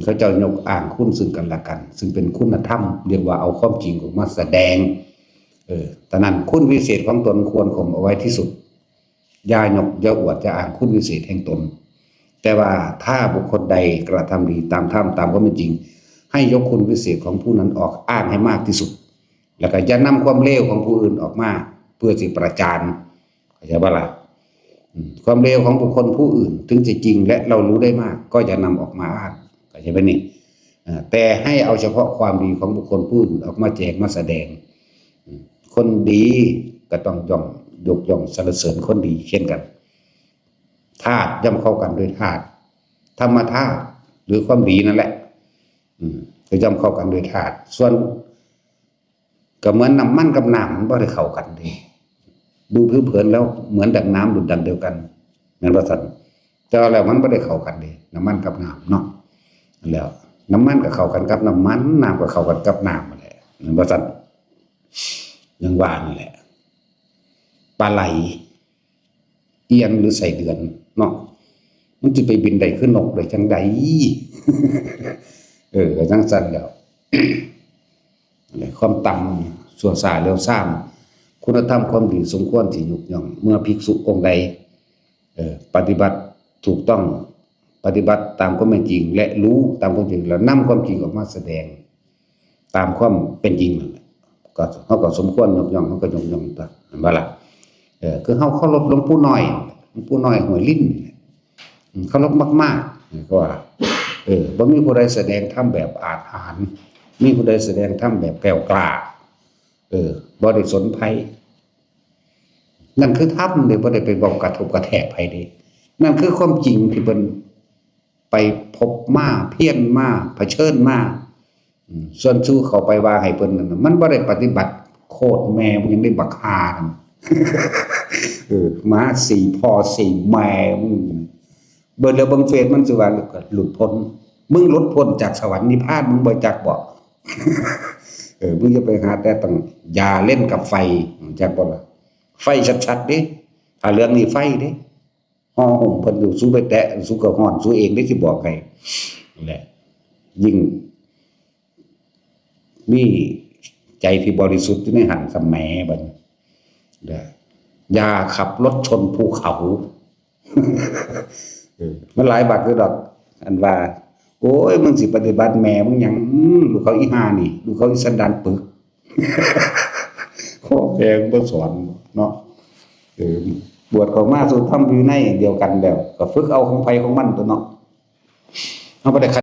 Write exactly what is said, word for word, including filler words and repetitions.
เขาเจ้ายกอ้างคุณซึ่งกันและกัน ซึ่งเป็นคุณธรรม เรียกว่าเอาความจริงออกมาแสดง เออ ฉะนั้นคุณวิเศษของตนควรข่มเอาไว้ที่สุด อย่ายก อย่าอวด อย่าอ้างคุณวิเศษแห่งตน แต่ว่าถ้าบุคคลใดกระทำดีตามธรรม ตามความเป็นจริง ให้ยกคุณวิเศษของผู้นั้นออกอ้างให้มากที่สุด แล้วก็อย่านำความเลวของผู้อื่นออกมา เพื่อสิประจาน เข้าใจบ่ล่ะ อืม ความเลวของบุคคลผู้อื่น ถึงจะจริงและเรารู้ได้มาก ก็อย่านำออกมาอ้าง เข้าใจบ่นี่ อ่า แต่ให้เอาเฉพาะความดีของบุคคลผู้อื่นออกมาแจงมาแสดง อืม คนดีก็ต้องย่อมยกย่องสรรเสริญคนดีเช่นกัน ธาตุย่อมเข้ากันด้วยธาตุ ธรรมธาตุ หรือความดีนั่นแหละ อืม ก็ย่อมเข้ากันด้วยธาตุ ส่วน ก็เหมือนน้ำมันกับน้ำมันบ่ได้เข้ากันเด้ ดูผิวเผินแล้วเหมือนดั่งน้ำดุจดั่งเดียวกัน แม่นบ่ซั่น แต่ว่าแล้วมันบ่ได้เข้ากันเด้ น้ำมันกับน้ำเนาะ แล้วน้ำมันก็เข้ากันกับน้ำมัน น้ำก็เข้ากันกับน้ำนั่นแหละ แม่นบ่ซั่น อย่างว่านั่นแหละ ปลาไหล เอียนหรือไส้เดือนเนาะ มันสิไปบินได้คือนกได้จั่งใด เออ ก็จั่งซั่นแหล้ว ความต่ำ ชั่วช้าเร็วซาม คุณธรรมความดีสมควรที่ยกย่อง เมื่อภิกษุองค์ใด เอ่อ ปฏิบัติถูกต้อง ปฏิบัติตามความเป็นจริง และรู้ตามความจริง แล้วนำความจริงออกมาแสดง ตามความเป็นจริงนั่นแหละ ก็ เฮาก็สมควรยกย่อง เฮาก็ยกย่องตั๊ว แม่นบ่ล่ะ เออ คือเฮาเคารพหลวงปู่น้อย หลวงปู่น้อยห้วยลิ้น อืม เคารพมากๆ ก็ว่า เออ บ่มีผู้ใดแสดงธรรมแบบอาจหาญ มีผู้ใดแสดงธรรมแบบแกล้วกล้า เออ บ่ได้สนไผ นั่นคือธรรมเด้ บ่ได้ไปเว้ากระทบกระแทกไผเด้ นั่นคือความจริงที่เพิ่นไปพบมา เพียรมา เผชิญมา อืม ส่วนสู่เข้าไปว่าให้เพิ่นนั่นน่ะ มันบ่ได้ปฏิบัติ โคตรแม่มึงยังได้บักห่านั่น เออ หมาสี่พ่อสี่แม่มึง เบิ่งแล้วเบิ่งเฟซมันสิว่าหลุดพ้น มึงหลุดพ้นจากสวรรค์นิพพาน มึงบ่จักบ่ เออ มึงอย่าไปหาแต่ต้อง อย่าเล่นกับไฟ จักบ่ล่ะ ไฟชัดๆเด้ ถ้าเรื่องนี้ไฟเด้ ห่อหุ้มเพิ่นอยู่ สูไปแตะ สูก็ฮ้อนสูเองเด้ สิบอกให้ นั่นแหละ ยิ่งมีใจที่บริสุทธิ์อยู่ในหั้นสำแหมบัดนี้ เด้อ อย่าขับรถชนภูเขา เออ มันหลายบักอยู่ดอก อันว่า โอ้ย มึงสิปฏิบัติแม่มึงหยัง อืม ลูกเขาอีห่านี่ ลูกเขาอีสันดานปึก พ่อแม่มึงบ่สอนเนาะ เออ บวชเข้ามาสู่ธรรมวินัยเดียวกันแล้ว ก็ฝึกเอาของไผของมันตั๊วเนาะ เฮาบ่ได้